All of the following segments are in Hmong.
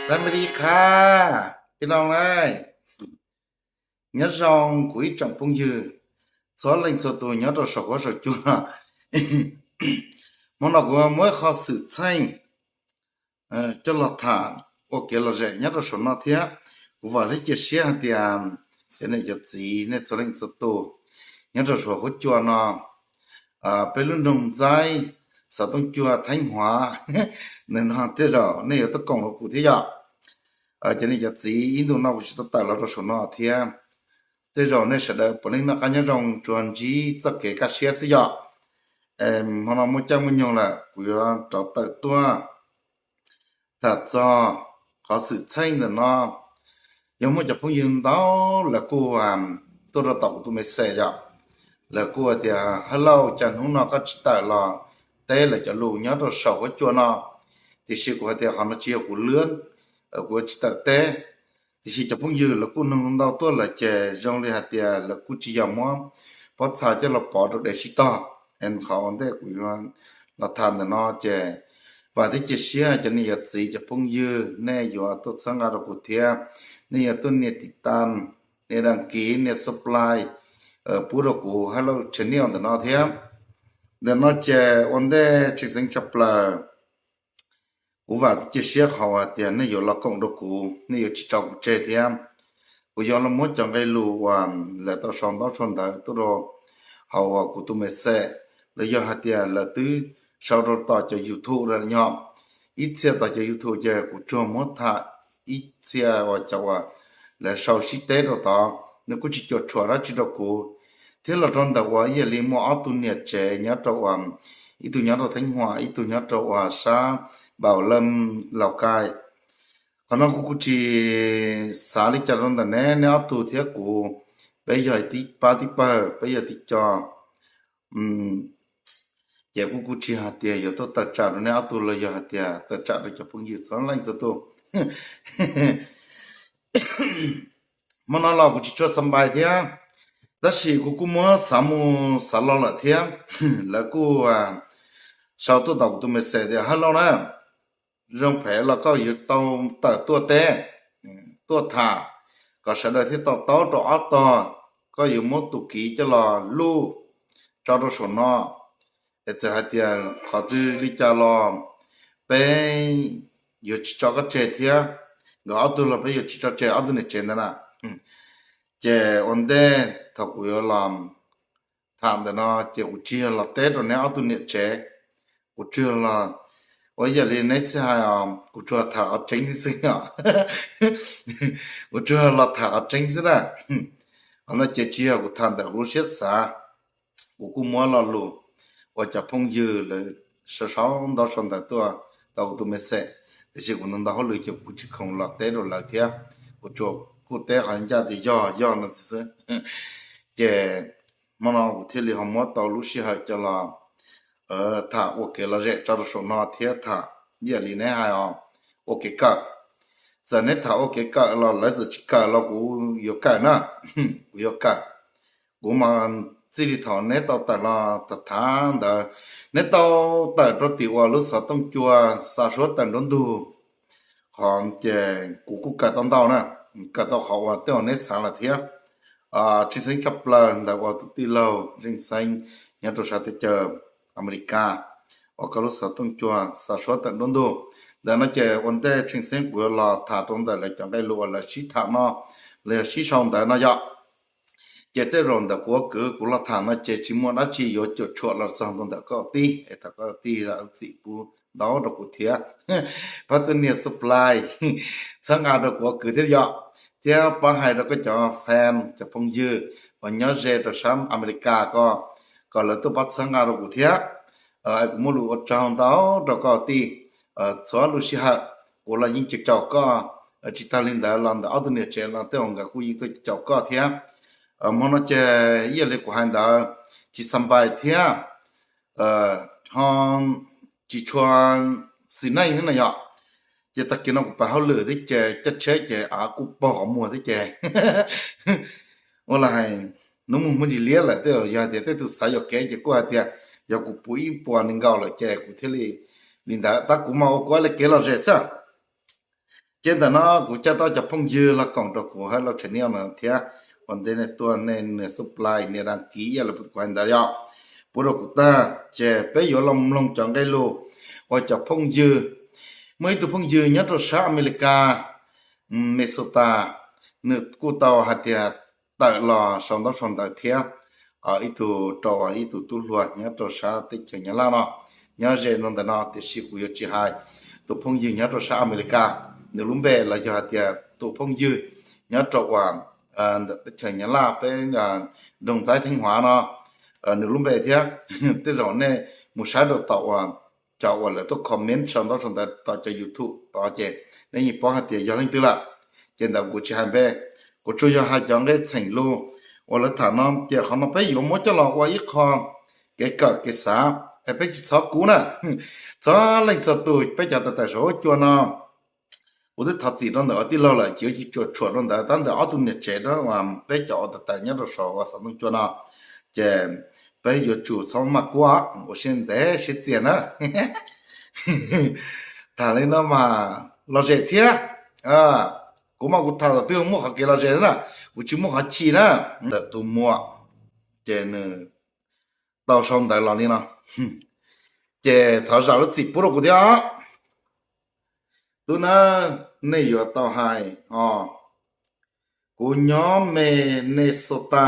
Xab me li qha, peb no na, nyob zoo kuv ib tsoom phooj ywg txhua leej txhua tus nyob rau saum huab saum cua. Hmo no kuv muab qhov xwm txheej coj los tham ua kev lom zem nyob rau saum no thiab. Kuv vam thiab cia siab hais tias cov niam cov txiv nej txhua leej txhua tus nyob rau saum huab cua no, peb lub nroog Ntxaib, xav Tooj Cua, Theeb Huav, ntawm no tej zaum nej yuav tuaj koom rau kuv thiab yom. Cov niam cov txiv, ib ntu no kuv tsis tau tawm los rau saum no thiab, tej zaum nej sawv daws puav leej noj qab nyob zoo tsuas ntsib txoj kev kaj siab xwb yom. Hmo no muaj caij muaj nyoog lawm kuv yuav rov tawm tuaj tham txog qhov xwm txheej ntawm no. Yog muaj cov phooj ywg ntau lawv kuj tuaj rau tom kuv tus message yom, lawv kuj hais tias, Hello, cas hnub no koj tsis tawm los teb lawv cov lus nyob rau saum huab cua no? Tiam sis kuv hais tias qhov no tsis yog kuv lwb, kuv tsis tawm teb. Tiam sis cov phooj ywg lawv kuj nug ntau tuaj lawm ces zoo li hais tias lawv kuj tsis yog muab pob txha coj los pov rau dev sib tog. Qhov ua ntej kuv yuav los tham ntawm no ces vam thiab cia siab cov niam cov txiv cov phooj ywg nej yuav tuaj txhawb nqa rau kuv thiab, nej yuav tuaj nias tiv tas, nias đăng ký, nias subscribe pub rau kuv Hello Channel ntawm no thiab. Ntawm no ces ua ntej tshwj xeeb tshaj plaws kuv vam thiab cia siab qhov uas tias nej yuav los koom rau kuv, nej yuav tsis tso kuv tseg thiab. Kuv yuav los muab cov nqe lus uas lawv tau sau ntaub sau ntawv tuaj rau hauv uas kuv tus message, los yog hais tias lawv twb sau rau tom cov YouTube lawm no. Ib txhia tom cov YouTube ces kuv tsuas muab tham ib txhia uas cov uas lawv sau sib teb rau tod, nws kuj tsis cuam tshuam dab tsi rau kuv. Thiab los rau ntawm uas ib yam li muaj ob tug niam tsev nyob rau uas, ib tug nyob rau Theeb Huam, ib tug nyob rau uas sab Npaum Lawm, Laus Kais. Qhov no kuv kuj tsis xav li cas rau ntawm neb, neb ob tug thiab kuv, peb yog tib pab tib pawg, peb yog tib co. Ces kuv kuj tsis hais tias yuav tuaj tawm tsam rau neb ob tug los yog hais tias tawm tsam rau cov phooj ywg txhua leej txhua tus. Hmo no los kuv tsis tshua xas npais thiab, tab sis kuv kuj muab xav mus xav los lawm thiab. Lawv kuj sau tuaj tom kuv tus message tias, Hello na, zoo phem los koj yuav tau tawm tuaj teb, tuaj tham, kom sawv daws thiaj to taub rau ob tog. Koj yuav muab tus kiv coj los luj tso rau saum no. Es txawm hais tias qhov twg li cas los peb yuav tsis tso koj tseg thiab. Nkawd ob tug los peb yuav tsis tso tseg, ob tug niam tsev ntawd na. Ces ua ntej thaum kuv yuav los tham ntawm no ces kuv tsis yog los teb rau neb ob tug niam tsev. Kuv tsuas los, ua yam li neb txhia hais os, kuv tsuas tham qhov tseeb xwb os. Kuv tsuas los tham qhov tseeb xwb na. Qhov no ces tsis yog kuv tham ntawm kuv lub siab xav. Kuv kuj muab lo lus uas cov phooj ywg lawv sau sau ntaub sau ntawv tuaj tau kuv tus message, tiam sis kuv ntau ntau hauj lwm ces kuv tsis khoom los teb rau lawv thiab. Kuv tsuas kuj teb qhov ncaj tias yog yog no xwb. Ces hmo no kuv thiaj li ho muab tau lub sij hawm coj los tham ua kev lom zem tso rau saum no thiab tham ib yam li neb hais os, ua kev kawm. Txawm neb tham ua kev kawm los lawv txawm tsis kawm los kuv yuav kawm na. Kuv yuav kawm. Kuv mas txij li thaum neb tau tawm los tham tham ntawd, neb tau tawm rau tim uas lub xov tooj cua xa suab tawm nruab ntug, qhov ces kuv kuj kawm tau ntau na, kawm tau qhov uas tej uas neb xav lawm thiab. Tshwj xeeb tshaj plaws ntawm uas tus tij laug Zeej Xeeb nyob rau sab teb chaws Amelikas uas koj lub xov tooj cua xa suab tawm nruab ntug. Ntawm no ces ua ntej tshwj xeeb kuv yuav los tham rau ntawm lawv cov nqe lus uas lawv sib tham no, los yog sib sau ntawv no yom. Ces tej zaum ntawm kuv ua kwv kuv los tham no ces tsis muaj dab tsi yuav cuam tshuam los txog rau ntawm koj tij, es thov koj tij zam txim pub ntau rau kuv thiab. Pab twb nias subscribe, txhawb nqa rau kuv ua kwv thiab yom, thiab pab hais rau koj cov fan cov phooj ywg uas nyob ze rau sab Amelikas ko, kom lawv tuaj pab txhawb nqa rau kuv thiab. Kuv muaj lus ua tsaug ntau rau koj tij. Txhua lub sij hawm kuv los yeej caum caum koj, tsis tag li ntawd los ntawm ob tug niam tsev los tej uas nkawd kuj yeej tuaj caum koj thiab. Hmo no ces ib yam li kuv hais ntawd, tsis xas npais thiab, ho tsis tshua xis neej thiab na yom. Ces tag kis no kuv pab hauj lwm thiab ces caij tsheb ces av kuj pog qhov muag thiab ces ua li hais hnub muag muaj ntsis liab lawm, tej yog tias tej tus xav yuam kev ces kuj hais tias yog kuv puv ib puas nees nkaum lawm ces kuv thiaj li li ntawd. Tab kuv mas ua kuv li kev lom zem xwb. Ces ntawm no kuv caw tau cov phooj ywg los koom rau kuv hab lub channel no thiab, ua ntej nej tuaj nej nias subscribe nias đăng ký ib yam li kuv hais ntawd yog pub rau kuv tag. Ces peb yuav los mloog cov nqe lus uas cov phooj ywg, muaj ib tug phooj ywg nyob rau sab Amelikas, Minnesota, nws kuj tau hais tias tawm los sau ntaub sau ntawv thiab ib tug rau ib tug tub hluas nyob rau sab teb chaws Nyab Laj no, nyob ze rau ntawm no tiam sis kuv yuav tsis hais. Tus phooj ywg nyob rau sab Amelikas, nws lub npe los yog hais tias tus phooj ywg nyob rau uas ntawm teb chaws Nyab Laj peb nroog Ntxaib Theej Huav no, nws lub npe thiab. Tej zaum nej mus saib rau tom uas cov uas lawv tuaj comment sau ntaub sau ntawv tom cov YouTube tod ces nej yeej paub hais tias yog leej twg lawm. Ces ntawm kuv tsis hais npe, kuv tsuas yog hais cov nqe txheem lus uas lawv tham no. Ces qhov no peb yuav muab coj los ua ib qho kev kawm kev xav, es peb tsis txhob kub na, txhua leej txhua tus peb cov tawm tawm saum huab cua no. Kuv twb thov txim rau ntawm tij laug lawm, ces tsis tshua tshuam rau ntawd, tab ntawm ob tug niam tsev uas peb cov uas tawm tawm nyob rau saum uas xov tooj cua no, ces peb yuav tsum txhob maj kub, ua siab ntev siab txias na. Tham li no mas lom zem thiab. Kuv mas kuv tham thaum twg muaj qhov kev lom zem na, kuv tsis muaj qhov chim na. Ntawm tus muam, ces nws tau sau ntawv los li no, ces thov zam lub txim pub rau kuv thiab os. Tub na, nej yuav tau hais os, kuv nyob Minnesota,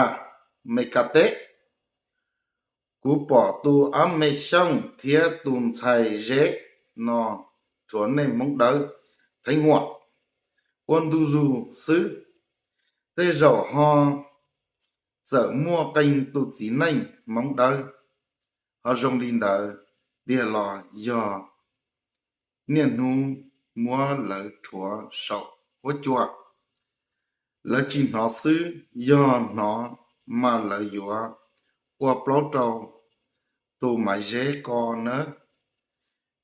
Meskas teb. Kuv pom tus Ab Me Xyooj thiab tus ntxhais Zeb no, tsuav nej Hmoob Dawb Theeb Huam ua ntu zus xwb, tej zaum ho txawm muaj qee tus txiv neej Hmoob Dawb ho zoo li ntawd tiag los yog niaj hnub muab lawv rhuav saum huab cua. Lawv tsis hnov xwb, yog hnov mas lawv yuav ua plaub rau tus Maiv Zeb ko nawb.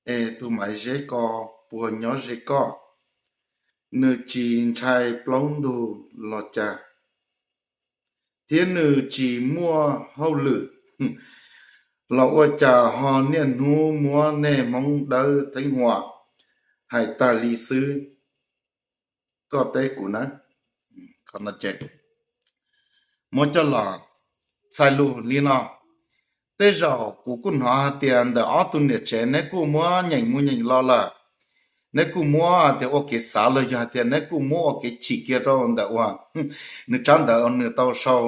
Es tus Maiv Zeb ko puas nyob ze koj? Nws tsis ntshai plaub ntug los cas? Thiab nws tsis muaj hauj lwm los ua cas ho niaj hnub muab nej Hmoob Dawb Theeb Huam hais tag li xwb? Koj teb kuv na. Qhov no ces muab coj los txhais lus li no. Tej zaum kuv kuj hnov hais tias ntawm ob tug niam tsev neb kuj muab nyeem mus nyeem los lawm, neb kuj muab tias ua kev xav los yog hais tias neb kuj muab ua kev chim kiag rau ntawm uas nws tsab ntawv nws tau sau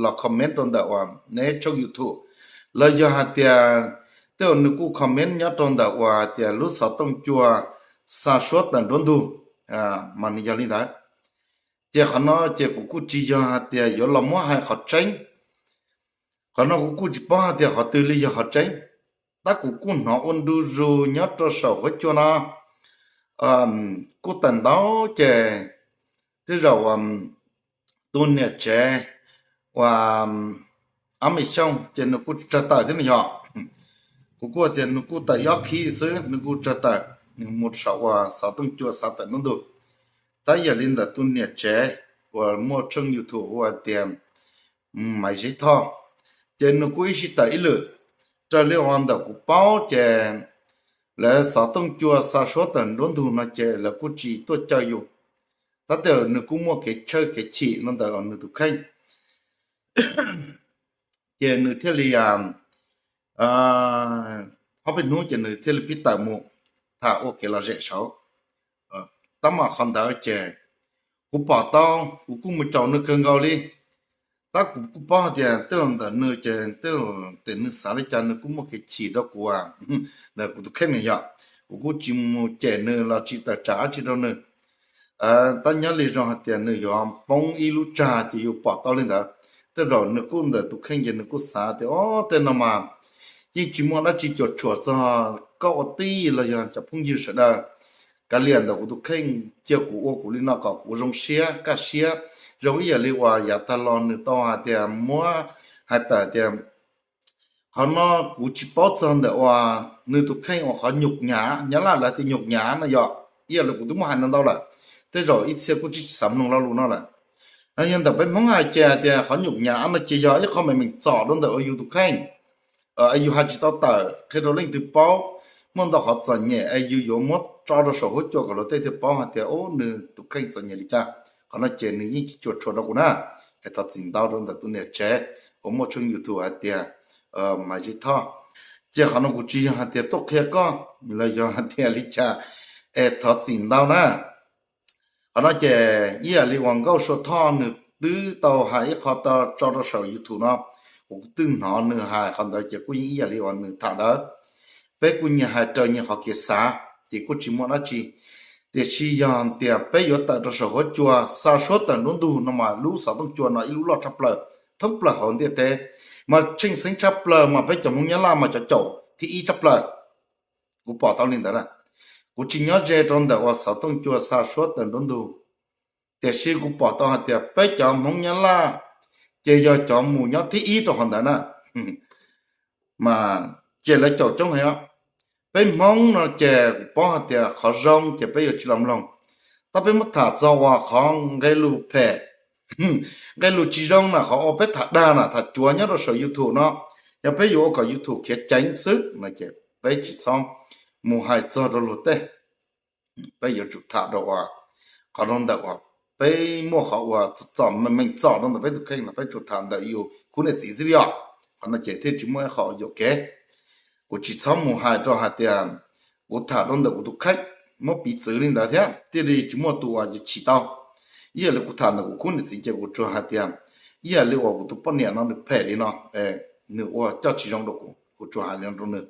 los comment rau ntawm uas neb tshooj YouTube, los yog hais tias tej uas nws kuj comment nyob rau ntawm uas hais tias lub xov tooj cua xa suab tawm nruab ntug mas nws yog li ntawd. Ces qhov no ces kuv kuj tsis yog hais tias yuav los muab hais qhov tseeb. Qhov no kuv kuj tsis paub hais tias qhov twg li yog qhov tseeb, tab kuv kuj hnov ua ntu zus nyob rau saum huab cua no kuj tawm ntau. Ces tej zaum tus niam tsev uas Ab Me Xyooj ces nws kuj tsawg tawm thiab ne yog. Kuv kuj tias nws kuj tawm ib ob khib xwb, nws kuj tsawg tawm, nws mus saum uas xov tooj cua xa tawm nruab ntug. Tab yam li ntawm tus niam tsev uas muaj tshooj YouTube hu hais tias Maiv Zeb Thoj, ces nws kuj ib sij tawm ib lwm. Raws li uas ntawm kuv paub ces lawv xov tooj cua xa suab tawm nruab ntug no ces lawv kuj tsis tuaj caw yus, tab sis nws kuj muaj kev tshawj kev chim no ntawm nws tus kheej. Ces nws thiaj li ob peb hnub ces nws thiaj li pib tawm mus tham ua kev lom zem saud. Tab mas qhov ntawd ces kuv pom tau, kuv kuj mus caum nws kawg nkaus li. Tab kuv kuj paub hais tias tej zaum ntawm nws ces tej zaum nws xav li cas nws kuj muaj kev chim rau kuv, ntawm kuv tus kheej na yog. Kuv kuj tsis mus cem nws los tsis tawm tsam dab tsi rau nws. Tab nyob li zoo hais tias nws yuav poob ib lub tsag ces yus pom tau li ntawd. Tej zaum nws kuj ntawm tus kheej ces nws kuj xav tias o, tej no mas yeej tsis muaj dab tsi cuam tshuam txog koj ua tij los yog cov phooj ywg sawv daws. Kav liam ntawm kuv tus kheej cia kuv ua kuv li no kom kuv zoo siab kaj siab, zoo ib yam li uas yav tag los nws tau hais tias muab hais tawm tias qhov no kuv tsis paub txog ntawm uas nws tus kheej uas qhov nyuj nyav, Nyab Laj lawv tias nyuj nyav no yog ib yam li kuv twb muaj hais ntau ntau lawm. Tej zaum ib txhia kuj tsis xav mloog lo lus no lawm. Yog ntawm peb Hmoob hais ces tias qhov nyuj nyav no ces yog ib qho me meem txom rau ntawm uas yus tus kheej, yus hais tsis tau tawm qhia rau leej twg paub, muaj ntau qhov txom nyem es yus yuav muab tso rau saum huab cua kom luag tej thiaj paub hais tias ub nws tus kheej txom nyem li cas. Qhov no ces nws yeej tsis cuam tshuam rau kuv na. Es thov txim ntau rau ntawm tus niam tsev uas muaj tshooj YouTube hais tias Maiv Zeb Thoj. Ces qhov no kuv tsis yog hais tias tuaj qhia koj los yog hais tias li cas, es thov txim ntau na. Qhov no ces ib yam li uas Nkauj Sua Thoj nws twb tau hais ib qho tau tso rau saum YouTube no, kuv twb hnov nws hais qhov ntawd ces kuj yeej ib yam li uas nws tham ntawd. Peb kuj nyias hais raws nyias qhov kev xav ces kuj tsis muaj dab tsi. Tiam sis yog tias peb yuav tawm rau saum huab cua xa suab tawm nruab ntug no mas lub xov tooj cua no ib lub loj tshaj plaws thoob plaws hauv ntiaj teb, mas tsheej xeeb tshaj plaws mas peb cov Hmoob Nyab Laj mas cov caum thib ib tshaj plaws. Kuv pom tau li ntawd na. Kuv tsis nyob ze rau ntawm uas xov tooj cua xa suab tawm nruab ntug, tiam sis kuv pom tau hais tias peb cov Hmoob Nyab Laj ces yog cov mus nyob thib ib rau qhov ntawd na. Mas ces lawv caum coob heev os. Peb Hmoob no ces kuv paub hais tias qhov zoo ces peb yuav tsis los mloog, tab peb muab tham txog uas qhov nqe lus phem, nqe lus tsis zoo na, qhov uas peb tham dag na, tham cuav nyob rau saum YouTube no, yog peb yuav ua kom YouTube khiav ceev xwb no ces peb tsis txhob mus hais txog rau luag tej. Peb yuav tsum tham rau uas qhov rau ntawm uas peb muaj qhov uas txom txom meej meej txom rau ntawm peb tus kheej los peb tsum tham ntawm yus khub niam txiv xwb li os. Qhov no ces thiaj tsis muaj ib qho yuam kev. Kuv tsis txhob mus hais rau hais tias kuv tham rau ntawm kuv tus kheej, muab piv txwv li ntawd thiab thiaj li tsis muaj tus uas yuav chim tau. Ib yam li kuv tham ntawm kuv khub niam txiv ces kuv tsuas hais tias ib yam li uas kuv tus poj niam no nws phem li no, nws ua coj tsis zoo rau kuv, kuv tsuas hais li no rau nws,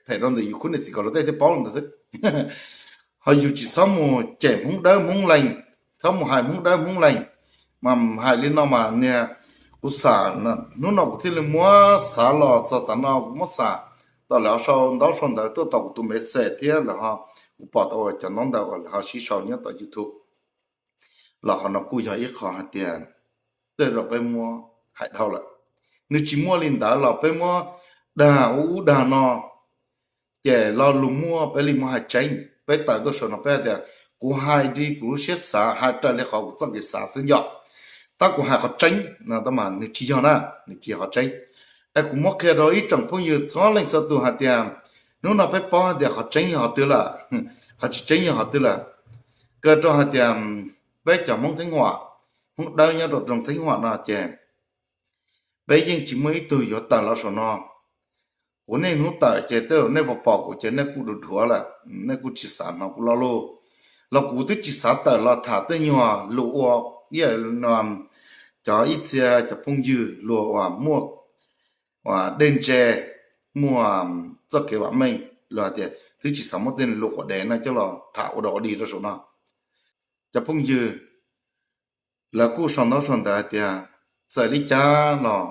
phem rau ntawm yus khub niam txiv kom luag tej thiaj paub li ntawd xwb. Ho yus tsis txhob mus cem Hmoob dawb Hmoob Lees, txhob mus hais Hmoob dawb Hmoob Lees. Mas hais li no mas niag, kuv xam, hnub no kuv thiaj li muab xav los txog tav no kuv muab xam, tom lawv ho sau ntaub sau ntawv tuaj tom kuv tus message thiab lawv ho, kuv pom tau cov ntaub ntawv uas lawv ho sib sau nyob tom YouTube. Los qhov no kuj yog ib qho hais tias tej zaum peb muab hais dhau lawm. Nws tsis muaj li ntawd los peb muab dag ub ub dag no, ces lo lus muaj peb li muab hais tseeb. Peb tawm tuaj saum no peb hais tias kuv hais li kuv lub siab xav, hais raws li qhov kuv txoj kev xav xwb yom. Tab kuv hais qhov tseeb no tab mas nws tsis yog na, nws tsis yog qhov tseeb. Es kuv muab qhia rau ib tsoom phooj ywg txhua leej txhua tus hais tias hnub no peb paub hais tias qhov tseeb yog qhov twg lawm, qhov tsis tseeb yog qhov twg lawm. Kawg rau hais tias peb cov Hmoob Theeb Huam, Hmoob dawb nyob rau roob Theeb Huam no ces peb yeej tsis muaj ib tug yuav tawm los saum no. Kuv niaj hnub tawm ces tej zaum nej pom pom kuv ces nej kuj dhuav dhuav lawm, nej kuj tsis xav hnov kuv lo lus. Los kuv twb tsis xav tawm los tham tej nyuag lus ua, ib yam cov ib txhia cov phooj ywg luag uas muaj dej ntse, muaj txoj kev vam meej, luag hais tias twb tsis xav muab tej lus quav dev no coj los tham ua dog ua dig rau saum no. Cov phooj ywg lawv kuj sau ntaub sau ntawv hais tias txawm li cas los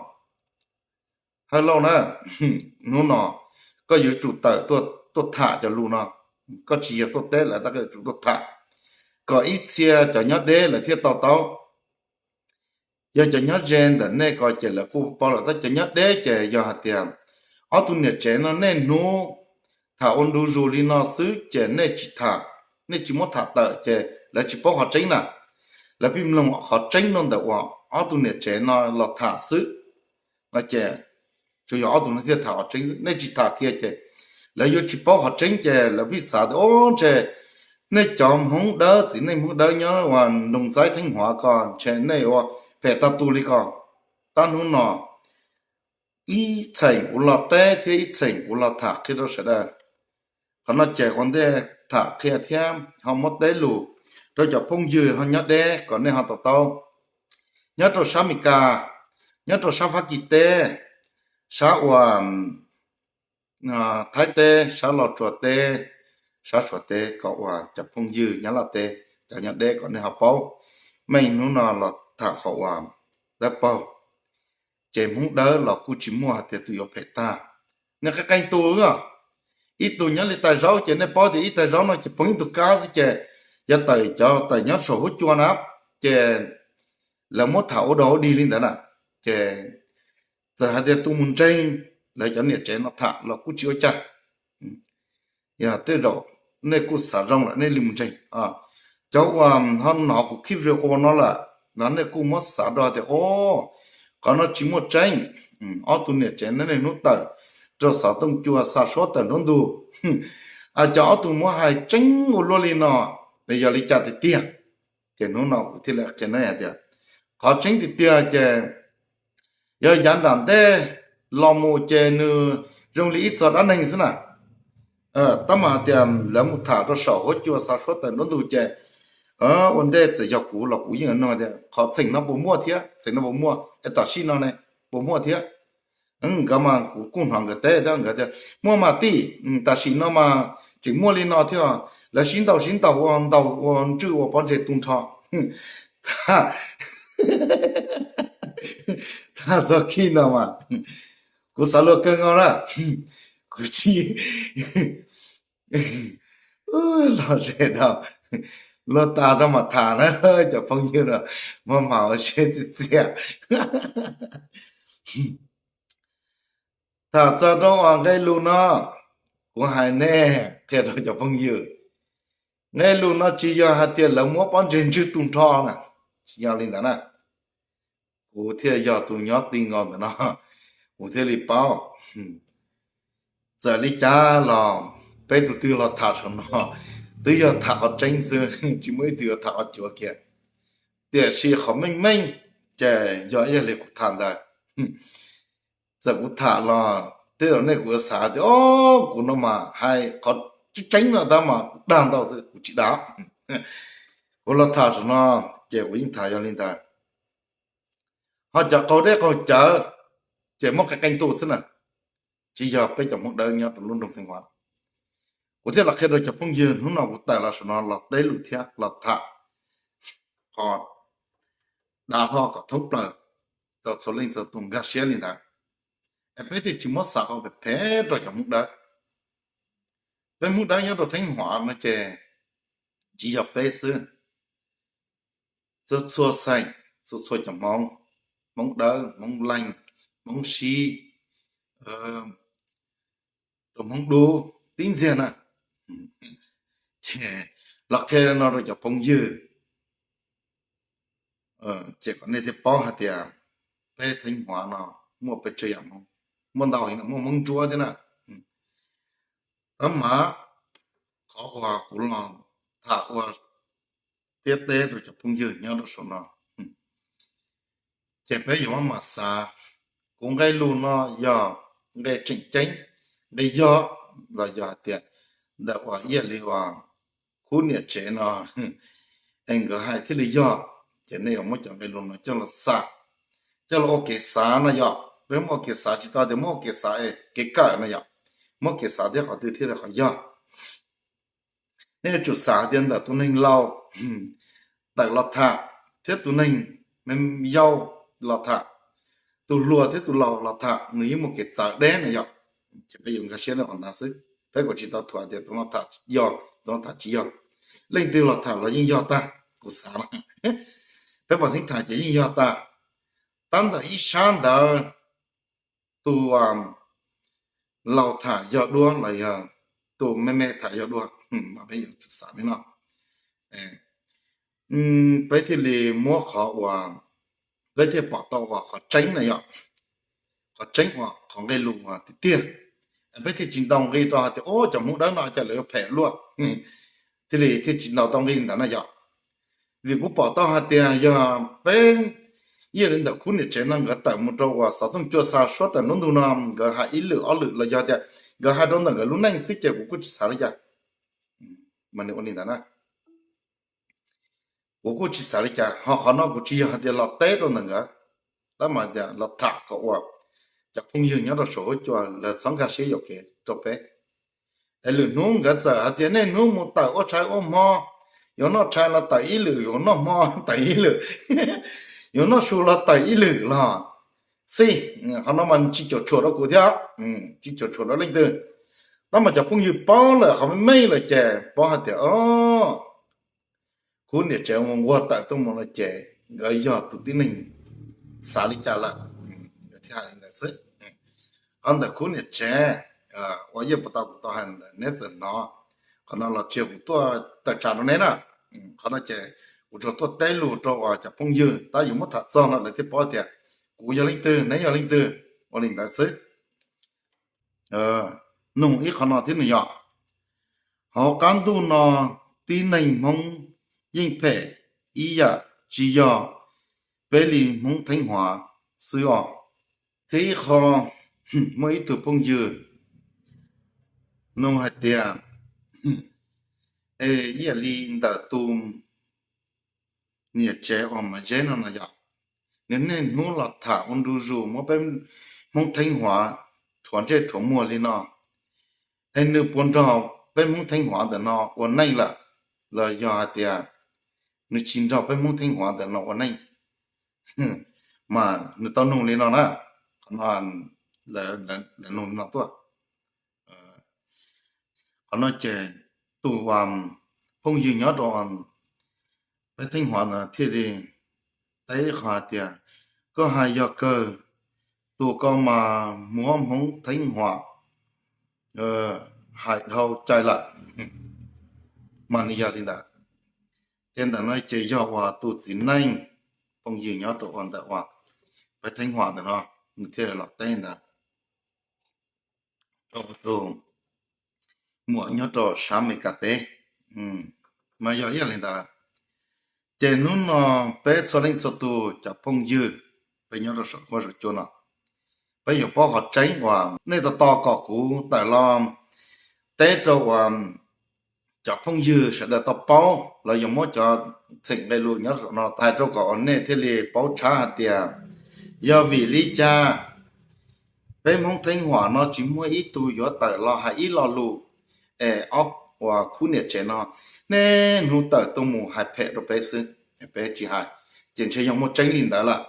Hawj Lauj na, hnub no koj yuav tsum tawm tuaj tham cov lus no, koj tsis yog tuaj teb lawm tab koj yuav tsum tuaj tham kom ib txhia cov nyob deb lawv thiaj to taub. Yog cov nyob ze ntawm nej ko ces lawv kuj paub lawm, tab cov nyob deb ces yog hais tias ob tug niam tsev no niaj hnub tham ua ntu zus li no xwb ces nej tsis tham, nej tsis muab tham tawm ces lawv tsis paub qhov tseeb na. Lawv pheej mloog qhov tseeb no ntawm uas ob tug niam tsev no los tham xwb no ces tsuas yog ob tug no thiaj tham qhov tseeb, nej tsis tham kiag ces lawv yuav tsis paub qhov tseeb ces lawv pheej xav tias o ntshe nej cov Hmoob dawb, txiv neej Hmoob dawb nyob uas nroog Txaib Theeb Huav ko ntshe nej ua phem tag tus li ko. Tab hnub no ib txheem kuv los teb thiab ib txheem kuv los tham qhia rau sawv daws. Qhov no ces ua ntej tham qhia thiab ho muab teb lus rau cov phooj ywg ho nyob deb kom nej ho to taub. Nyob rau sab Amelikas, nyob rau sab Fab Kis teb, sab uas Thaib teb, sab Los Tsuas teb, sab Suav teb, kom uas cov phooj ywg nyob Laj teb, cov nyob deb kom nej ho paub. Meej hnub no los tham qhov uas dawb paug, ces Hmoob dawb los kuj tsis muaj hais tias tus yuav phem tag. Nws qee qee tus, ib tug nyob li Tais Zaub ces nej paub tias ib Tais Zaub no ces poob ib tug kab xwb ces yog tawm cov tawm nyob saum huab cua na, ces lawv muab tham ua dog ua dig li ntawd na, ces txawm hais tias tus mus ntseeg lawv cov niam tsev no tham los kuj tsis ua cas. Yog tej zaum nej kuj xav zoo lawm nej li mus ntseeg. Cov uas ho hnov kuv clip video no lawm no nej kuj muab xav rau tias o, qhov no tsis muaj tseeb. Ob tug niam tsev no niaj hnub tawm rau xov tooj cua xa suab tawm nruab ntug. Cov ob tug muab hais tseeb ua luaj li no, yog li cas tiag tiag? Ces hnub no kuv thiaj li qhia nej hais tias qhov tseeb tiag tiag ces yog yav nram ntej los mus ces nws zoo li ib txog dab neeg xwb na. Tab mas hais tias lawv mus tham rau saum huab cua xa suab tawm nruab ntug ces ua ntej txawm yog kuv los kuv yeej nug tias qhov txheem no puas muaj thiab, txheem no puas muaj, es tam sim no ne puas muaj thiab. Nkawd mas kuv kuj hnov nkawd teb thiab, nkawd tias muaj mas tij, tam sim no mas tseem muaj li no thiab, lawv sib ntaus sib ntaus ua ntaus ua ntswj ua pob ntseg tu nrho. Tham txog khij no mas kuv xav luag kawg nkaus na. Kuv tsis los ze rau luag tas rau mas tham na, cov phooj ywg, maj mam ua siab txias txias. Tham txog rau uas nqe lus no, kuv hais nej qhia rau cov phooj ywg, nqe lus no tsis yog hais tias lawv muab pob ntseg ntswj tu nrho na, tsis yog li ntawd na. Kuv thiaj yog tus nyob ti nkaus ntawm no, kuv thiaj li paub. Txawm li cas los peb tus twg los tham saum no twb yog tham qhov tseeb xwb, tsis muaj ib tug yuav tham qhov cuav kiag. Tiam sis qhov meej meej ces yog ib yam li kuv tham ntawd. Txawm kuv tham los tej zaum nej kuj xav tias o, kuv no mas hais qhov tseeb tseeb no tab mas dag ntau xwb, kuv tsis dag. Kuv los tham saum no ces kuv yeej tham yog li ntawd. Ho cov qaug dej qaug cawv ces muab qee qee tus xwb na, tsis yog peb cov Hmoob Dawb nyob rau lub nroog Theej Huav. Kuv thiaj los qhia rau cov phooj ywg, hnub no kuv tawm los saum no los teb lus thiab los tham qhov dav hlo kom thoob plaws rau txhua leej txhua tus nkag siab li ntawd, es peb thiaj tsis muab xav qhov phem phem rau cov Hmoob Dawb. Peb Hmoob Dawb nyob rau Theej Huav no ces tsis yog peb xwb, txhua txhua xeem, txhua txhua cov Hmoob, Hmoob Dawb, Hmoob Leej, Hmoob Sib, rau Hmoob Dub tib ntxiag na. Ces los qhia no rau cov phooj ywg, ces kom nej thiaj paub hais tias peb Theej Huav no muaj pes tsawg yam Hmoob, muaj ntau heev, muaj Hmoob Ntsuab thiab na. Tab mas qhov uas kuv los tham ua thiab teb rau cov phooj ywg nyob rau saum no, ces peb yuav maj mam xav. Kuv nqe lus no yog nqe tseem ceeb, nqe yog los yog hais tias ntawm uas ib yam li uas khub niam tsev no es nkawd hais thiaj li yog, ces nej yuav muab cov nqe lus no coj los xav, coj los ua kev xav no yom. Peb muab ua kev xav tsis tau tias muab ua kev xav es kev kawm no yom, muab kev xav thiab qhov twg thiaj li qhov yog. Nej yuav tsum xav tias ntawm tus neeg laus tawm los tham thiab tus neeg yau los tham, tus hluas thiab tus laus los tham nws yeej muaj kev txawv deb na yom. Ces peb yuav nkag siab rau qhov ntawd xwb, peb kuj tsis tau thuam tias tus no tham yog, tus no tham tsis yog. Leej twg los tham los yeej yog tag, kuv xav na. Peb pom xeeb tham ces yeej yog tag. Tab ntawm ib sab ntawd tus laus tham yog dua los yog tus me me tham yog dua, mas peb yuav tsum xav li no, peb thiaj li muab qhov uas, peb thiaj pom tau uas qhov tseeb na yom, qhov tseeb uas qhov nqe lus uas tiag tiag. Peb thiaj tsis ntaus nqi rau hais tias o, cov Hmoob Dawb no cas lawv yuav phem luaj, thiaj li thiaj tsis ntaus tau nqi ntawd na yom. Vim kuv pom tau hais tias yog peb, ib yam li ntawm khub niam tsev no nkawd tawm mus rau uas xov tooj cua xa suab tawm nruab ntug no, nkawd hais ib lwm ob lwm los yog tias nkawd hais rau ntawm nkawd lub neej xwb ces kuv kuj tsis xav li cas. Mas nws ua li ntawd na, kuv kuj tsis xav li cas. Ho qhov no kuv tsis yog hais tias los teb rau ntawm nkawd, tab mas tias los tham kom uas cov phooj ywg nyob rau saum huab cua lawv txhob nkag siab yuam kev rau peb. Es lwm hnub nkawd txawm hais tias niaj hnub mus tawm ua tshais ua hmo, yuav noj tshais los tawm ib lwm, yuav noj hmo tawm ib lwm, yuav noj su los tawm ib lwm los xij, qhov no mas tsis cuam tshuam rau kuv thiab, tsis cuam tshuam rau leej twg. Tab mas cov phooj ywg paub lawm qhov me me lawm ces paub hais tias o, khub niam tsev uas nquag tawm tuaj mus no ces nkawd yog tus tib neeg xav li cas lawm, nkawd thiaj hais li ntawd xwb. Ho ntawm khub niam tsev uas yeej puas tau kuv tau hais ntawd neb txawm hnov, qhov no los tsis yog kuv tuaj tawm tsam rau neb na, qhov no ces kuv tsuas tuaj teb lus rau uas cov phooj ywg tab yuav muab tham txog no lawv thiaj paub tias kuv yog leej twg neb yog leej twg, ua li ntawd xwb. nug ib qho no thiab nws yog, hauv qab ntuj no tib neeg Hmoob yeej phem ib yam tsis yog peb li Hmoob Theeb Huav xwb os. Thiab ib qho, muaj ib tug phooj ywg nug hais tias, es ib yam li ntawm tus niam tsev uas Maiv Zeb no no yog, nws niaj hnub los tham ua ntu zus muab peb Hmoob Theeb Huav rhuav ntsej rhuav muag li no, es nws puas nrog peb Hmoob Theeb Huav ntawm no ua neej lawm, los yog hais tias nws tsis nrog peb Hmoob Theeb Huav ntawm no ua neej? Mas nws tau nug li no na, qhov no, lawv nug li no tuaj. Qhov no ces tus phooj ywg nyob rau peb Theeb Huav ntawd thiaj li teb qhov hais tias, koj hais yog kawg, tus ko mas muab Hmoob Theeb Huav hais dhau cai lawm. Mas nws yog li ntawd. Ces ntawm no ces yog uas tus txiv neej, phooj ywg nyob rau uas ntawm uas peb Theeb Huav ntawm no, nws thiaj li los teb ntawd rau tus muam nyob rau sab Amelikas teb. Mas yog ib yam li ntawd, ces hnub no peb txhua leej txhua tus cov phooj ywg, peb nyob rau saum huab saum cua no, peb yuav paub qhov tseeb uas nej tos tos kom kuv tawm los teb rau uas cov phooj ywg sawv daws tau paub los yog muab cov txheem nqe lus nyob saum no hais rau kom uas nej thiaj li paub tshab hais tias yog vim li cas peb Hmoob Theeb Huam no tsis muaj ib tug yuav tawm los hais ib lo lus es ob uas khub niam tsev no niaj hnub tawm tuaj mus hais phem rau peb xwb, peb tsis hais, ces ntshe yog muaj tseeb li ntawd lawm.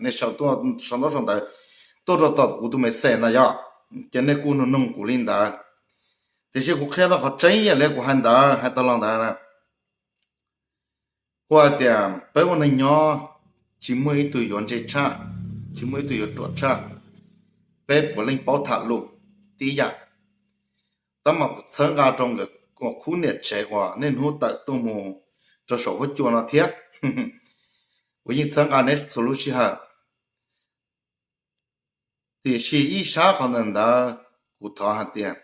Nej sau ntaub sau ntawv tuaj rau tom kuv tus message no yog, ces nej kuj nug nug kuv li ntawd. Tiam sis kuv qhia rau qhov tseeb ib yam li kuv hais ntawd hais tau los ntawd, kuv hais tias peb ua neeg nyob tsis muaj ib tug yuav ntse tshaj, tsis muaj ib tug yuav ruam tshaj. Peb puav leej paub tham lus tib yam. Tab mas kuv txhawb nqa rau nkawd khub niam tsev uas niaj hnub tawm tuaj mus rau saum huab cua no thiab. Kuv yeej txhawb nqa neb txhua lub sij hawm. Tiam sis ib sab qhov ntawm ntawd kuv thov hais tias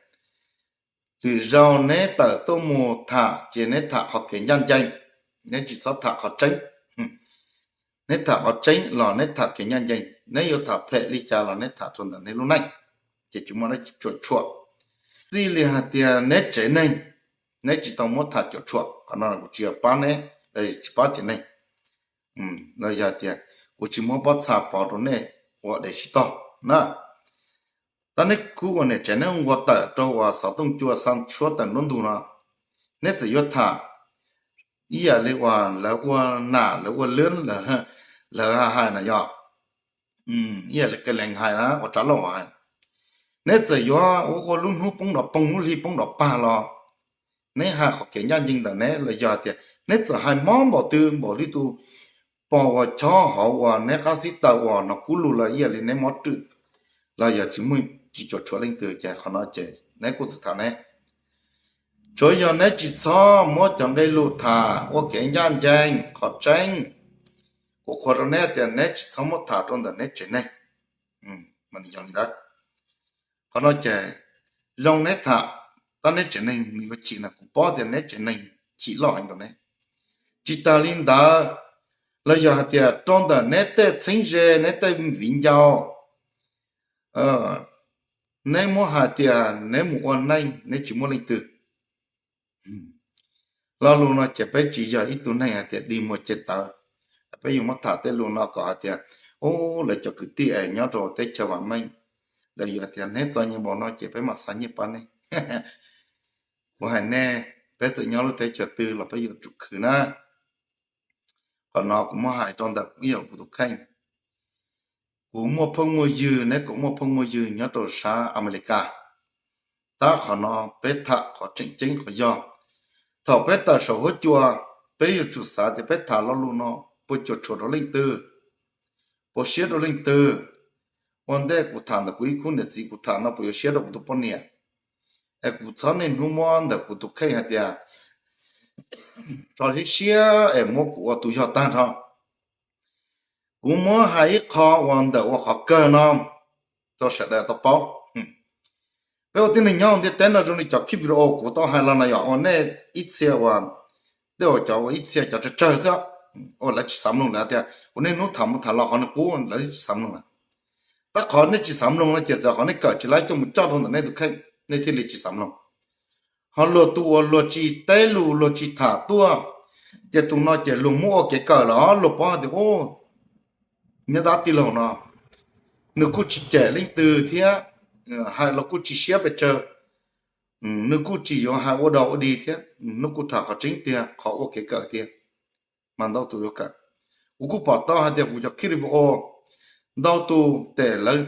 lwm zaus neb tawm tuaj mus tham ces neb tham qhov kev ncaj ncees, neb tsis txhob tham qhov tseeb. Neb tham qhov tseeb los neb tham kev ncaj ncees, neb yuav tham phem li cas los neb tham rau ntawm neb lub neej, ces tsis muaj dab tsi cuam tshuam. Txij li hais tias neb tsev neeg, neb tsis tau muab tham cuam tshuam, qhov no kuv tsis yog pab neb, tsis pab tsev neeg, los yog tias kuv tsis muab pob txha pov rau nej ua dev sib tog na. Tab neb khub ua niam tsev neb nqua tawm rau uas xov tooj cua xa tshuab tawm nruab ntug no, neb txawm yuav tham ib yam li uas lawv ua nam lawv ua lwb, lawv hais na yog, ib yam li Kalees hais na, ua Tsav Lauj hais, neb txawm yuav ua ua lub hnub poob nrov poog lub hli poob nrov pag los neb hais qhov kev ncaj ncees ntawm neb los yog tias neb txawm hais mob npaum twg npaum li tus pos uas chob hauv uas neb qab xib taws uas no kub lug los ib yam li neb mob rwm los yog tsis muaj tsis cuam tshuam leej twg ces qhov no ces neb kuj txawm tham neb. Tsuav yog neb tsis txhob muab cov nqe lus tham ua kev ncaj ncees qhov tseeb. Kuv qhuas rau neb tias neb tsis txhob muab tham rau ntawm neb tsev neeg. Yog li ntawd, qhov no ces zoo neb tham, tab neb tsev neeg nws yuav chim na, kuv paub tias neb tsev neeg chim loj heev rau neb. Tsis tas li ntawd, los yog hais tias rau ntawm neb tej txheeb ze neb tej viv ncaus, neb muab hais tias neb mus ua neej neb tsis muaj leej twg. Lo lus no ces peb tsis yog ib tug neeg hais tias dig muag ceg tawv. Peb yuav muab tham tej lus no kom hais tias, ub, lawv cov kwv tij es nyob rau teb chaws vam meej, lawv yuav tias neb txom nyem npaum no ces peb mam xa nyiaj pab neb. Kuv hais nej, peb txawm nyob lub teb chaws twg los peb yuav tsum khwv na. Qhov no kuv muab hais rau ntawm ib yam kuv tus kheej. Kuv muaj phooj muaj ywg, neb kuj muaj phooj muaj ywg nyob rau sab Amelikas. Tab qhov no peb tham qhov tseem ceeb qhov yog, thaum peb tawm saum huab cua, peb yuav tsum xav tias peb tham lo lus no puas cuam tshuam rau leej twg, puas siab rau leej twg. Ua ntej kuv tham ntawm kuv ib khub niam txiv kuv tham no puas yuav siab rau kuv tus poj niam, es kuv txhob niaj hnub muab ntawm kuv tus kheej hais tias tso siab siab es muab kuv ua tus yog tag nrho. Kuv muab hais ib qho uas ntawm ua qhov kawg no rau sawv daws tau paub. Peb ua tib neeg nyob ntiaj teb no zoo li cov clip video kuv tau hais los no yog ua nej ib txhia uas, tej uas cov ua ib txhia cov tsawg tsawg xwb, ua lawv tsis xav mloog lawv tias kuv niaj hnub tham mus tham los qhov nws qub lawv tsis xav mloog lawm. Tab qhov nej tsis xav mloog no ces txawm qhov nej kawm tsis laib coj mus coj rau ntawm nej tus kheej nej thiaj li tsis xav mloog. Ho luag tus uas luag tsis teb lus luag tsis tham tuaj, ces tus no ces luag muab ua kev kawm los luag paub hais tias, nyob dab tij laug no nws kuj tsis cem leej twg thiab, hais los kuj tsis siab pes tsawg, nws kuj tsis yuav hais ua dog ua dig thiab, nws kuj tham qhov tseeb tiag qhov ua kev kawm tiag, mas ntau tus yuav kawm. Kuv kuj pom tau hais tias kuv cov clip video ntau tus tes lawv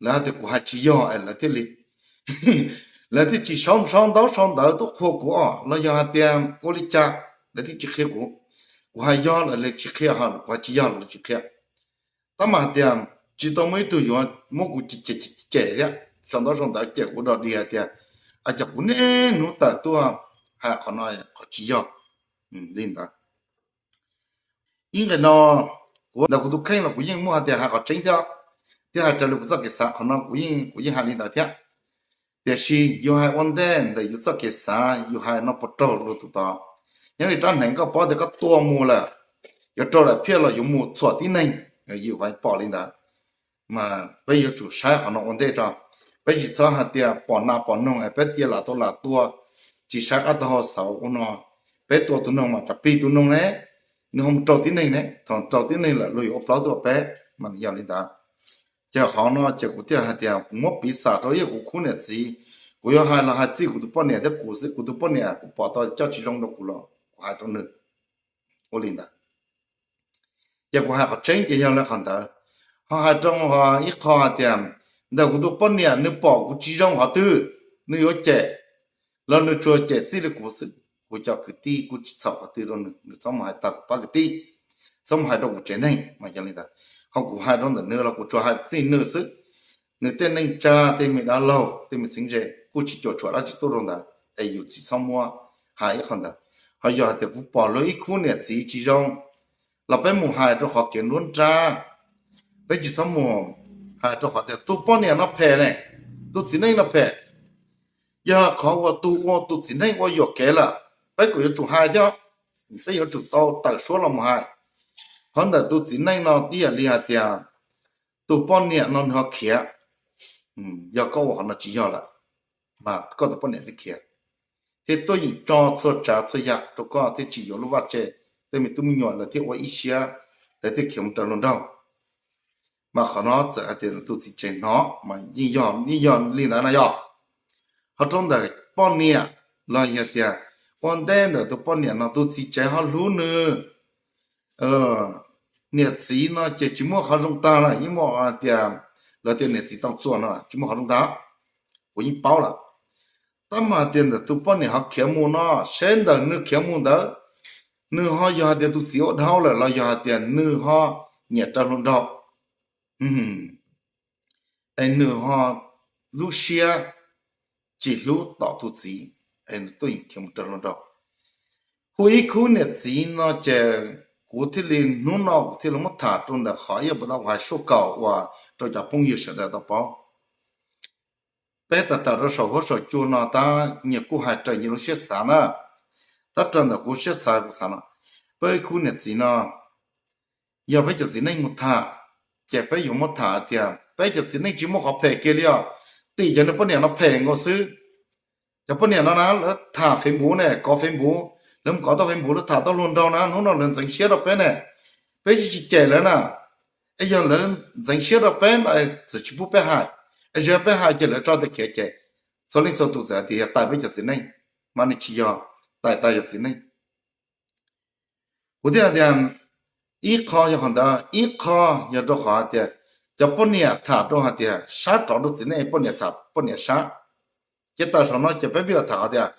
hais tias kuv hais tsis yog es lawv thiaj li, lawv thiaj tsis sau sau ntaub sau ntawv tuaj qhuas kuv os los yog hais tias ua li cas lawv thiaj tsis qhia kuv. Kuv hais yog los lawv tsis qhia, kuv hais tsis yog los lawv tsis qhia. Tab mas hais tias tsis tau muaj ib tug yuav muab kuv cem thiab sau ntaub sau ntawv cem kuv dog dig hais tias, a cas kuv niaj hnub tawm tuaj hais qhov no qhov tsis yog li ntawd. Ib nqe no, kuv ntawm kuv tus kheej los kuv yeej muaj hais tias hais qhov tseeb thiab, thiab hais raws li kuv txoj kev xav, qhov no kuv yeej, kuv yeej hais li ntawd thiab. Tiam sis yus hais ua ntej ntawm yus txoj kev xav yus hais no puas raug luag tus tod. Nyob li rab hneev koj paub tias koj tua mus lawm, yuav raug daim phiaj los yuav mus txhuam tib neeg, yus pom li ntawd. Mas peb yuav tsum saib qhov no ua ntej tso. Peb tsis txhob hais tias pom nas pom noog es peb cia lam tau lam tua, tsis saib qab taug hau xauv ua no. Peb tua tus noog mas tsam plig tus noog ne, nws ho mus raug tib neeg ne, thaum raug tib neeg lawm luag yuav ua plaub tuaj peb, mas nws yog li ntawd. Ces qhov no ces kuv thiaj hais tias kuv muab piv xam rau ib kuv khub niam txiv, kuv yuav hais los hais txij kuv tus poj niam thiab kuv xwb. Kuv tus poj niam kuv pom tau coj tsis zoo rau kuv los kuv hais rau nws. Ua li ntawd ces kuv hais qhov tseeb ces yog li qhov ntawd. Ho hais rau ib qho hais tias ntawm kuv tus poj niam nws pom kuv tsis zoo qhov twg, nws yuav cem los nws tsuas cem txij li kuv xwb. Kuv cov kwv tij kuj tsis txhaum qhov twg rau nws, nws txhob mus hais tag kuv pab kwv tij, txhob mus hais rau kuv tsev neeg mas yog li ntawd. Ho kuv hais rau ntawm nws los kuv tsuas hais txij nws xwb. Nws tej neej tsa tej me dab laug tej me txheeb ze kuj tsis cuam tshuam dab tsi tuaj rau ntawd es yus tsis txhob muab hais ib qho ntawd. Ho yog hais tias kuv pom luag ib khub niam txiv tsis zoo los peb mus hais rau qhov kev nruab nrab, peb tsis txhob mus hais rau qhov tias tus poj niam no phem ne, tus txiv neej no phem. Yog qhov uas tus ua tus txiv neej ua yuam kev lawm, peb kuj yuav tsum hais thiab, peb yuav tsum tau tawm suab los mus hais. Qhov ntawm tus txiv neej no ib yam li hais tias tus poj niam no nws ho khiav, yog koj ua qhov no tsis yog lawm, mas koj tus poj niam thiaj khiav, thiaj tuaj yeem tso txhua tsav txhua yam rau koj thiaj tsis yuav lub vaj tse, tej me tub me nyuam lawv thiaj ua ib siab, lawv thiaj khiav mus raws luag nraug. Mas qhov no txawm hais tias tus txiv tsev hnov mas yeej yog, yeej yog li ntawd no yog. Ho rau ntawm poj niam los yog tias ua ntej ntawm tus poj niam no tus txiv tsev ho hlub nws, niam txiv no ces tsis muaj qhov zoo tag lawm, yeej muaj tias, lawv tias niam txiv tau txuas no tsis muaj qhov zoo tag, kuv yeej paub lawm. Tab mas tias ntawm tus poj niam ho khiav mus no, seb ntawm nws khiav mus ntawd, nws ho yog hais tias tus txiv ua dhau lawm los yog hais tias nws ho nyiam raws hluas nraug, es nws ho lub siab tsis hlub tom tus txiv, es nws tuaj yeem khiav mus raws hluas nraug. Hu ib khub niam txiv no ces kuv thiaj li, hnub no kuv thiaj li muab tham rau ntawm qhov ib yam puas tau hais suab kaum uas rau cov phooj ywg sawv daws tau paub. Peb tawm tawm rau saum huab saum cua no tab nyias kuj hais raws nyias lub siab xav na. Tab raws ntawm kuv siab xav kuv xav no, peb ib khub niam txiv no, yog peb cov txiv neej mus tham, ces peb yuav muab tham tias peb cov txiv neej tsis muaj qhov phem kiag li os. Tim cov nws poj niam no phem nkaus xwb. Cov poj niam no na lawv tham Facebook ne, kov Facebook, lawv mus kov tau Facebook lawv tham tau hluas nraug na, hnub no lawv ntxeev siab rau peb ne. Peb tsis, tsis cem lawv na, es yog lawv ntxeev siab rau peb no txawm tsis pub peb hais, es yog peb hais ces lawv tso tes khiav ces txhua leej txhua tus txawm hais tias yog tais peb cov txiv neej, mas nws tsis yog tais, tais yog txiv neej. Kuv thiaj hais tias ib qho yog qhov ntawd, ib qho yog rau qhov hais tias cov poj niam tham rau hais tias sab rov rau txiv neej, poj niam tham poj niam sab. Ces tawm saum no ces peb pib tham hais tias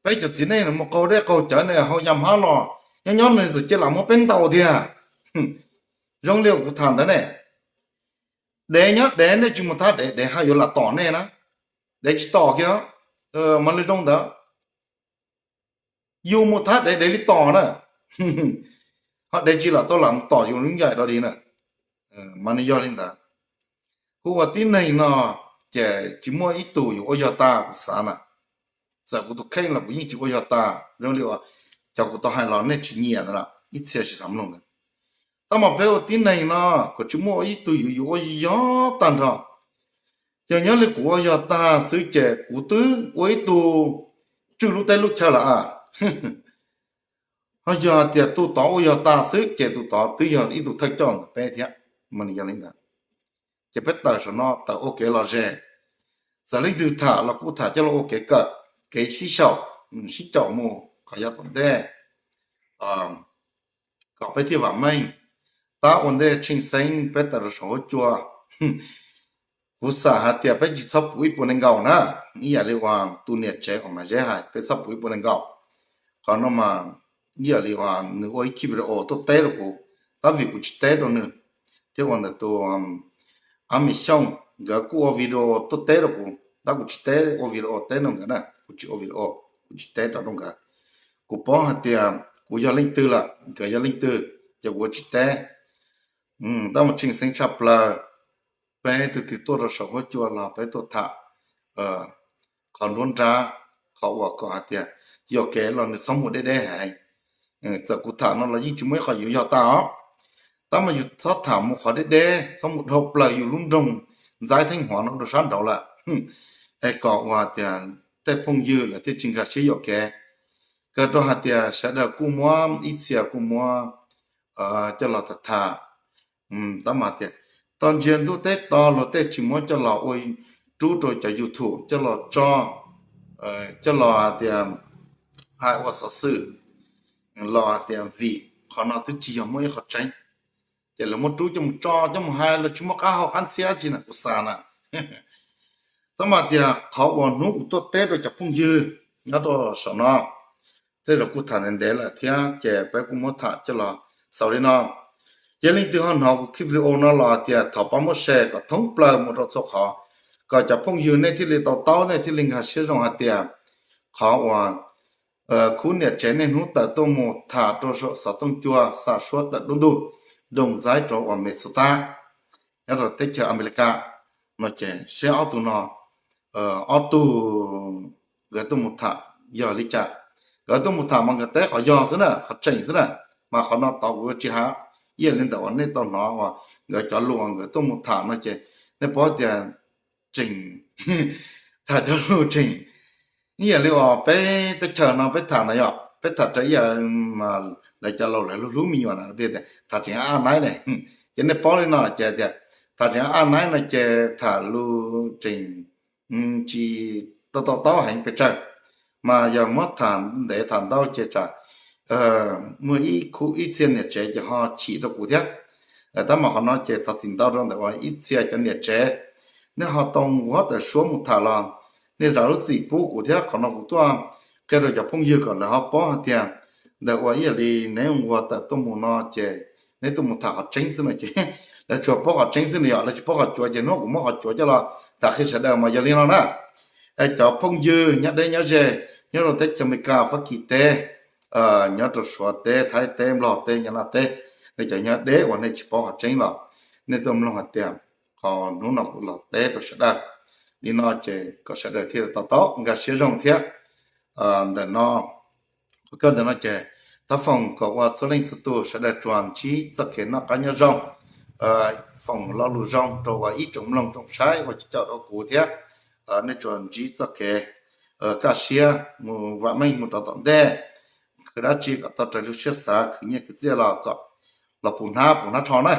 peb cov txiv neej mus qaug dej qaug cawv ne, haus yam hmab los nyob nyob nws txawm cia lam muab peb ntaus tiag. Zoo li kuv tham ntawd ne, dev nyob dev nej tsis mus thab dev, dev haj yuav lam tom nej na. Dev tsis tom kiag, mas li zoo ntawd. Yus mus thab dev, dev li tom na, ho dev tsis lam tau lam mus tom yus lub ncaim dog dig na. Mas nws yog li ntawd. Kuv ua tib neeg no, ces tsis muaj ib tug yuav ua yog tag kuv xav na. Txawm kuv tus kheej los kuv yeej tsis ua yog tag zoo li uas cov kuv tau hais los nej tsis nyiam ntawd, ib txhia tsis xav mloog ntawd. Tab mas peb ua tib neeg no kom tsis muaj ib tug yuav yuav ua yog tag nrho. Yog nyob li kuv ua yog tag xwb ces kuv twb ua ib tug tswj lub teb lub chaw lawm a. Ho yog tias tus tod ua yog tag xwb ces tus tod twb yog ib tug thawj coj ntawm peb thiab. Mas nws yog li ntawd, ces peb tawm saum no tawm ua kev lom zem. Txawm leej twg tham los kuj tham coj los ua kev kawm, kev sib xyaum, sib caum mus kom yav tom ntej, kom peb thiaj vam meej. Tab ua ntej tshee xeeb peb tawm rau saum huab cua, kuv xav hais tias peb tsis txhob puv ib puas nees nkaum na, ib yam li uas tus niam tsev uas Maiv Zeb hais peb txhob puv ib puas nees nkaum. Qhov no mas ib yam li uas nws ua ib khib video tuaj teb rau kuv, tab vim kuv tsis teb rau nws, thiab ua ntawm tus Ab Mem Xyooj nkawd kuj ua video tuaj teb rau kuv, tab kuv tsis teb ua video teb rau nkawd na, kuv tsis ua video, kuv tsis teb rau rau nkawd. Kuv paub hais tias kuv yog leej twg lawm, nkawd yog leej twg, ces kuv ua tsis teb. Tab mas tshee xeeb tshaj plaws, peb tug twg tuaj rau saum huab cua los peb tuaj tham qhov nruab nrab, qhov uas kom hais tias yog kev los nws txhob mus deb deb heev. Txawm kuv tham no los yeej tsis muaj ib qho yuav yog tag os. Tab mas yus txhob tham mus qhov deb deb, txhob mus dhau plaws yus lub nroog ntxaib theeb huav no rau sab nraud lawm, es kom ua tias tej phooj ywg lawv thiaj tsis nkag siab yuam kev. Kawg rau hais tias sawv daws kuj muab ib txhia kuj muab coj los tham tham, tab mas tias tog ntsia ntuj teb to luag tej tsis muab coj los ua rub rau cov YouTube coj los tso, coj los hais tias hais ua xov xwm, los hais tias vim qhov no twb tsis yog muaj ib qho tseeb, ces lawv muab rub coj mus tso coj mus hais, lawv tsis muaj qab hau qab ntxhiab tsi na kuv xav na. Tab mas tias qhov uas hnub kuv tuaj teb rau cov phooj ywg nyob rau saum no, tej zaum kuj tham ntev ntev lawm thiab ces peb kuj muab tham coj los xaus li no. Yog leej twg ho hnov kuv khib video no los tias thov pab muab share kom thoob plaws mus rau txhua qhov, kom cov phooj ywg nej thiaj li tau taub, nej thiaj li nkag siab zoo hais tias qhov uas khub niam tsev niaj hnub tawm tuaj mus tham rau saum xov tooj cua xa suab tawm dub ntug, nroog ntxaib rau uas Minnesota nyob rau teb chaws Amelikas no ces seb ob tug no, ob tug nkawd tuaj mus tham yog li cas. Nkawd tuaj mus tham mas nkawd teb qhov yog xwb na, qhov tseem xwb na, mas qhov no tod kuv yuav tsis hais. Ib yam li ntawm uas nej tau hnov uas nkawd cov lus uas nkawd tuaj mus tham no ces nej paub tias tseem, tham cov lus tseem ib yam li uas peb teb chaws no peb tham na yom, peb tham raws ib yam lawv cov laus lawv hlub hlub me nyuam na, tham tseem aj naib ne. Ces nej paub li no ces tias tham tseem aj naib no ces tham lus tseem tsis tau to taub heev pes tsawg, mas yog muab tham ntev tham ntau ces tsam muaj ib khub ib txhia niam tsev ces ho chim rau kuv thiab. Tab mas qhov no ces thov txim ntau rau ntawm uas ib txhia cov niam tsev, nej ho tau nquag tawm suab mus tham los nej zam lub txim pub kuv thiab. Qhov no kuv tuaj qhia rau cov phooj ywg kom lawv ho paub hais tias ntawm uas ib yam li neb nquag tawm tuaj mus no ces neb tuaj mus tham qhov tseeb xwb no ces lawv tsuas paub qhov tseeb xwb no yom, lawv tsis paub qhov cuav ces hnub kuv muab qhov cuav coj los tham qhia sawv daws mas yog li no na. Es cov phooj ywg nyob deb nyob ze, nyob rau teb chaws Amelikas, Fab Kis teb, nyob rau Suav teb, Thaib teb, Nplog teb, Nyab Laj teb, nej cov nyob deb uas nej tsis paub qhov tseeb los nej tuaj mloog hais tias qhov hnub no kuv los teb rau sawv daws li no ces kom sawv daws thiaj li to taub nkag siab zoo thiab. Ntawm no qhov kawg ntawm no ces thov foom kom ua txhua leej txhua tus sawv daws tsuas ntsib txoj kev noj qab nyob zoo, foom lo lus zoo rau uas ib tsoom mloog tsoom saib uas caum rau kuv thiab. Nej tsuas ntsib txoj kev kaj siab mus vam meej mus rau tom ntej, khwv dab tsi kom tau raws li siab xav, khwv nyiaj khwv txiaj los kom los puv hnab puv hnab tsho na.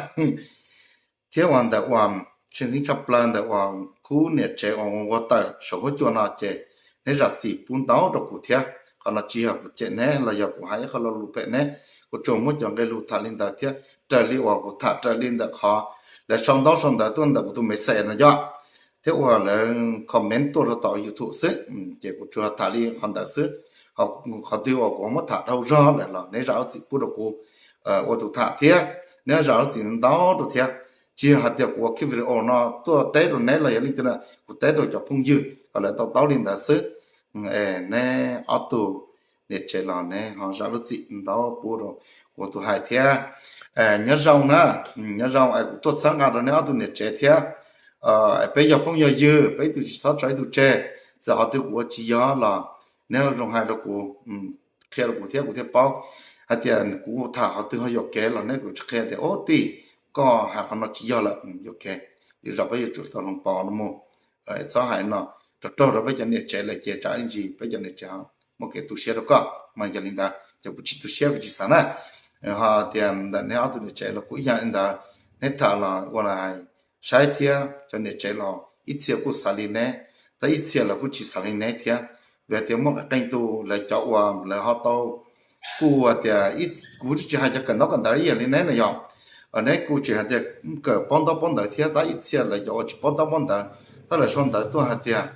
Thiab uas ntawm uas tshwj xeeb tshaj plaws ntawm uas khub niam tsev uas nquag tawm saum huab cua no ces neb zam txim pub ntau rau kuv thiab. Qhov no tsis yog kuv cem neb los yog kuv hais ib qho lo lus phem neb, kuv tsuas muab cov nqe lus tham li ntawd thiab raws li uas kuv tham raws li ntawm qhov lawv sau ntaub sau ntawv tuaj ntawm kuv tus message no yom, thiab uas lawv comment tuaj rau tom YouTube xwb, ces kuv tsuas tham li qhov ntawd xwb. Qhov twg uas kuv muab tham dhau zog lawm los neb zam lub txim pub rau kuv ua tus tham thiab, neb zam lub txim ntau rau thiab. Tsis yog hais tias kuv ua khib video no tuaj teb rau neb los yog leej twg na, kuv teb rau cov phooj ywg kom lawv tau taub li ntawd xwb. Neb ob tug niam tsev los neb ho zam lub txim ntau pub rau kuv ua tus hais thiab. Nyob zoo na, nyob zoo es kuv tuaj txhawb nqa rau neb ob tug niam tsev thiab. peb yog phooj yog ywg, peb ib tug tsis txhob tso ib tug tseg. Txawm qhov twg kuv ua tsis yog los neb zoo hais rau kuv, qhia rau kuv thiab kuv thiaj paub hais tias kuv tham qhov twg ho yuam kev los neb kuj tsis qhia tias, Ob tij, koj hais qhov no tsis yog lawm, yuam kev. Lwm zaus peb yuav tsum tau hloov pauv no mus, txhob hais no rau raug rau peb cov niam tsev lawm ces tsam ib ntsis peb cov niam tsev muaj kev tu siab rau koj. Mas yog li ntawd ces kuv tsis tu siab kuv tsis xav na. Ho tias ntawm neb ob tug niam tsev los kuv ib yam li ntawd, neb tham los ua li hais saib thiab cov niam tsev los ib txhia kuj xav li neb, tab ib txhia lawv kuj tsis xav li neb thiab. Vim hais tias muaj qee tus lawv cov uas lawv ho tau kuj tias, kuv tsis hais cov kawm ntaub kawm ntawv ib yam li neb na yog, neb kuj tsis hais tias kawm paub ntaub paub ntawv thiab, tab ib txhia lawv cov uas tsis paub ntaub paub ntawv, tab lawv sau ntawv tuaj hais tias,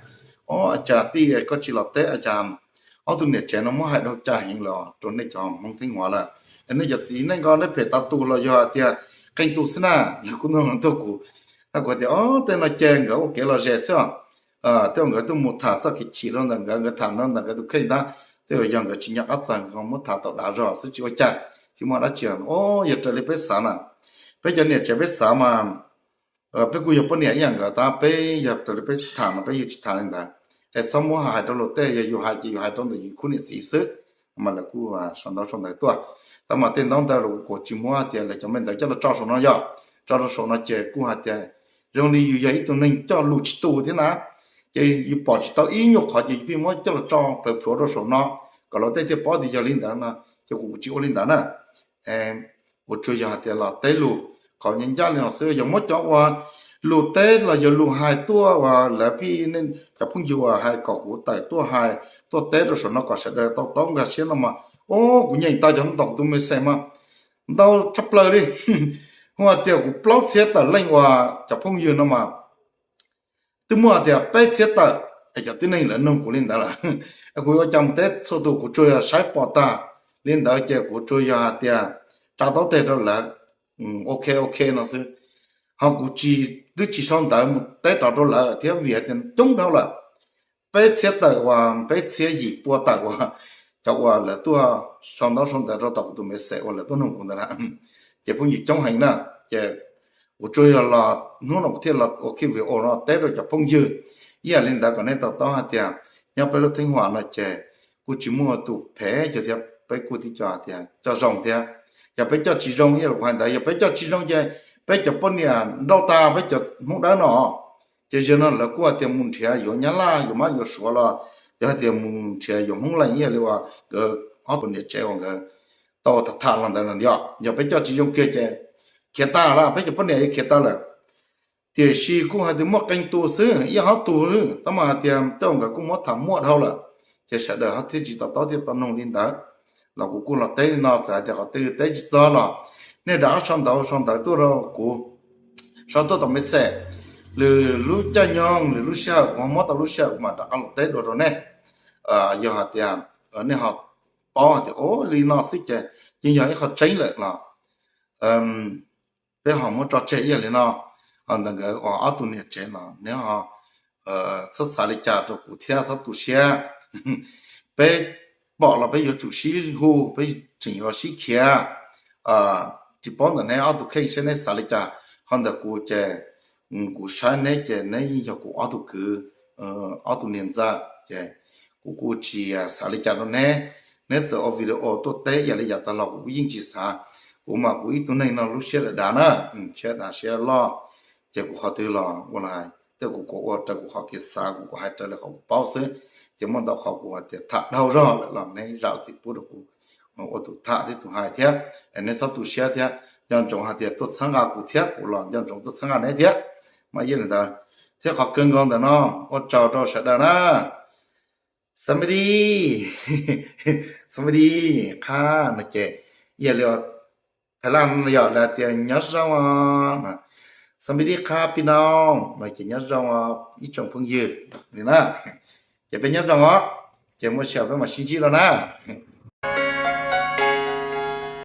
Ob, a cas tij koj tsis los teb, a cas ob tug niam tsev no muab hais dhau cas heev los rau nej cov Hmoob Theej Huav lawm, nej cov txiv neej ko nej phem tas tus los yog hais tias qee tus xwb na. Lawv kuj tuaj kuv, tab kuv tias, Ob, tej no ces nkawd ua kev lom zem xwb os. Tej uas nkawd tuaj mus tham txoj kev chim rau ntawm nkawd, nkawd tham no ntawm nkawd tus kheej ntag, tej uas yog nkawd tsis nco qab txog nkawd muab tham tau dav zog xwb tsis ua cas, tsis muaj dab tsi. Ob, yog raws li peb xav na, peb cov niam tsev peb xav mas peb kuj yog poj niam ib yam nkawd, tab peb yog raws li peb tham no peb yeej tsis tham li ntawd. Es txhob muab hais rau luag tej, yog yus hais ces yus hais rau ntawm yus khub niam txiv xwb. Mas lawv kuj sau ntaub sau ntawv tuaj, tab mas tej ntaub ntawv los kuv kuj tsis muab tias lawv cov me ntawv coj los tso saum no yog, tso rau saum no ces kuj hais tias zoo li yus yog ib tug neeg coj lus tsis tu thiab na, ces yus pom tsis tau ib nyuag qhov ces yus pheej muab coj los tso plawv plhuav rau saum no kom luag tej thiaj paub tias yog li ntawd no, ces kuv tsis ua li ntawd na. Kuv tsuas yog hais tias los teb lus qhov ncaj ncaj li no xwb, yog muab cov uas lus teb los yog lus hais tuaj uas lawv pheej, cov phooj ywg uas hais kom kuv tawm tuaj hais tuaj teb rau saum no kom sawv daws tau taub nkag siab no mas, o, kuv nyeem tau cov ntawm kuv tus message mas ntau tshaj plaws li. Hu hais tias kuv plaub txhiab tawm leej uas cov phooj ywg no mas twb muaj hais tias peb txhiab tawm es cov tib neeg lawv nug kuv li ntawd lawm. Kuv yuav ua cas mus teb txhua tus, kuv tsuas yog saib pom tag li ntawd ces kuv tsuas yog hais tias tsa taub teg rau lawv, ok ok no xwb. Ho kuv tsis, twb tsis sau ntawv mus teb rov rau lawv thiab vim hais tias coob dhau lawm. Peb txhiab tawm uas peb txhiab yim pua tawm uas cov uas lawv tuaj sau ntaub sau ntawv rau tom kuv tus message uas lawv tuaj nug kuv ntawd na, ces phooj ywg coob heev na. Ces kuv tsuas yog los hnub no kuv thiaj los ua video no teb rau cov phooj ywg ib yam li ntawd kom nej tau taub hais tias nyob peb lub theeb huam no ces kuj tsis muaj tus phem cov thiab, peb kuj tib co hais tias coj zoo thiab. Yog peb coj tsis zoo ib yam li kuv hais ntawd, yog peb coj tsis zoo ces peb cov poj niam nrauj tag peb cov Hmoob Dawb no. Ces zaum no lawv kuj hais tias mus nrhiav yuav Nyab Laj yuav Mab yuav Suav los yog hais tias mus nrhiav yuav Hmoob Leeg ib yam li uas nkawd ob tug niam tsev uas nkawd tau tham tham los ntawd no yog, yog peb coj tsis zoo kiag ces khiav tag lawm, peb cov poj niam yuav khiav tag lawm. Tiam sis kuj hais tias muaj qee tus xwb, ib ob tug xwb, tab mas hais tias tej uas nkawd kuj muab tham muaj dhau lawm, ces sawv daws ho thiaj tsis to taub thiaj tau nug li ntawd. Los kuv kuj los teb li no, txawm hais tias qhov twg teb tsis txog los nej rov qab sau ntawv sau ntawv tuaj rau kuv, sau tuaj tom message, lwm lub caij nyoog lwm lub sij hawm kuv ho muab tau lub sij hawm kuv mam rov qab los teb dua rau nej. Yog hais tias nej ho paub hais tias ua li no xwb ces yeej yog ib qho tseeb lawm los peb ho muab tso tseg ib yam li no. Ho ntawm nkawd uas ob tug niam tsev los neb ho txhob xav li cas rau kuv thiab txhob tu siab. Peb pom los peb yuav tsum sib hu, peb tseem yuav sib khiav. Tsis paub ntawm neb ob tug kheej saib neb xav li cas, ho ntawm kuv ces kuv saib neb ces neb yeej yog kuv ob tug kwv, ob tug niam ntxawm ces kuv kuj tsis xav li cas rau neb. Neb txawm ua video tuaj teb ib yam li yav tas los kuv kuj yeej tsis xav. Kuv mas kuv ib tug neeg no lub siab dav dav na, siab dav siab loj, ces kuv qhov twg los ua li, tej kuv kuj ua raws kuv qhov kev xav, kuv kuj hais raws li qhov kuv paub xwb. Ces muaj ntau qhov kuv hais tias tham dhau zog lawm los neb zam txim pub rau kuv ua tus tham thiab tus hais thiab. Neb txhob tu siab thiab, nco ntsoov hais tias tuaj txhawb nqa kuv thiab kuv los nco ntsoov tuaj txhawb nqa neb thiab. Mas yog li ntawd, thiab qhov kawg nkaus ntawm no, ua tsaug rau sawv daws na. Xab me di, xab me di, qhab no ces yog li Thaib Laj yog lawv tias nyob zoo os. Xab me di qhab pis nau no ces nyob zoo os ib tsoom phooj ywg li na. Ces peb nyob zoo os, ces muaj sij hawm peb mam sib ntsib dua na.